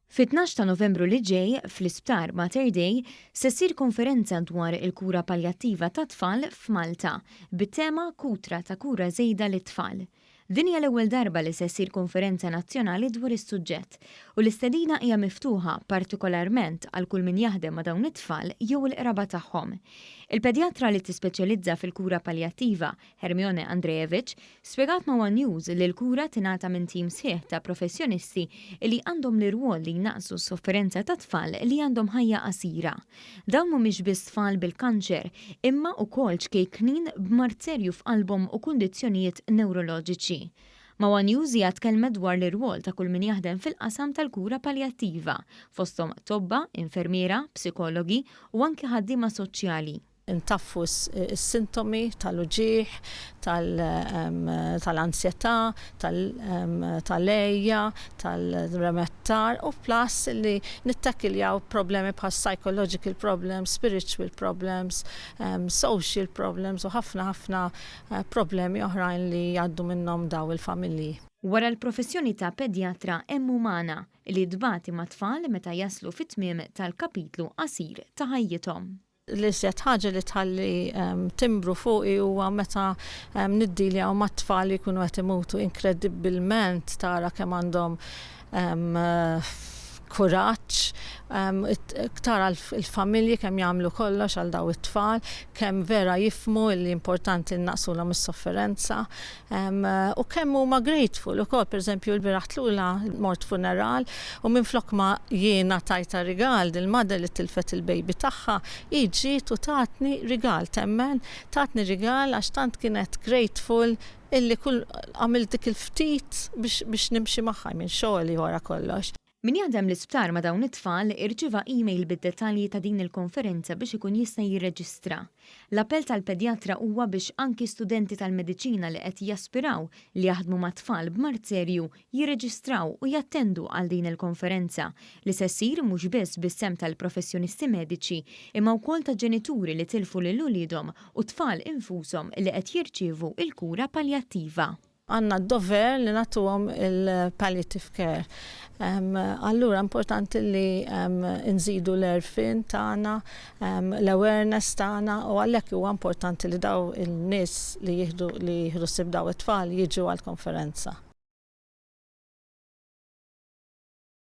Fit-12 ta' Novembru li ġej, fl-Isptar Mater Dei, se ssir konferenza dwar il-kura paljattiva tat-tfal f'Malta, bit-tema Kutra ta' kura żejda lit-tfal. Din hija l-ewwel darba li se ssir konferenza nazzjonali dwar is-suġġett u l-istedina hija miftuħa partikolarment għal kull min jaħdem ma' dawn it-tfal jew il-qraba tagħhom. Il-pedjatra li tispeċjalizza fil-kura paljattiva, Hermione Andrejevic, spjegat ma' one News li l-kura tingħata minn tim sħiħ ta' professjonisti li għandhom l-irwol li jnaqqsu s-sofferenza ta' tfal li għandhom ħajja qasira. Dawn mhumiex biss tfal bil-kanċer, imma wkoll ċkejknin b'mard serju f'qalbhom u kundizzjonijiet newroloġiċi. Ma' one News hija tkellmet dwar l-irwol ta' kull min jaħdem fil-qasam tal-kura paljattiva, fosthom tobba, infermiera, psikologi u anki ħaddiema soċjali. Intaffu s-sintomi tal-uġigħ, tal-ansjetà, tal-għeja, tal-remettar u plus li nittakiljaw problemi bħal psychological problems, spiritual problems, social problems u ħafna ħafna problemi oħrajn li jgħaddu minnhom daw il-familji. Wara l-professjoni ta' pedjatra hemm umana li tbati mat-tfal meta jaslu fit-tmiem tal-kapitlu qasir ta' ħajjithom. L-iżjed ħaġa li tħalli timbru fuqi huwa meta niddiljaw mat-tfal li jkunu qed imutu. Inkredibbilment tara kemm għandhom kuraġġ, tara l-familji kemm jagħmlu kollox għal daw it-tfal, kemm vera jifhmu li importanti nnaqqsulhom is-sofferenza u kemm huma grateful ukoll. Pereżempju l-bieraħ tlula mort funeral u minflok ma jiena tajtha rigal dil-mother li tilfet il-baby tagħha, hi ġiet u tatni rigal, temmen? Tatni rigal għax tant kienet grateful illi kull għamilt dik il-ftit biex nimxi magħha, minn xogħli wara kollox. Min jaħdem l-isptar ma' dawn it-tfal irċieva email bid-dettalji ta' din il-konferenza biex ikun jista' jirreġistra. L-appell tal-pedjatra huwa biex anki studenti tal-mediċina li qed jaspiraw li jaħdmu ma' tfal b'mard serju jirreġistraw u jattendu għal din il-konferenza li se ssir mhux biss bis-sehem tal-professjonisti mediċi imma wkoll ta' ġenituri li tilfu lil uliedhom u tfal infushom li qed jirċievu l-kura paljattiva. Għandna d-dover li nagħtuhom il-palliative care. Allura importanti li nżidu l-għerfien tagħna, l-awareness tagħna u għalhekk huwa importanti li daw in-nies li jieħdu li jieħdu ħsieb daw it-tfal jiġu għall-konferenza.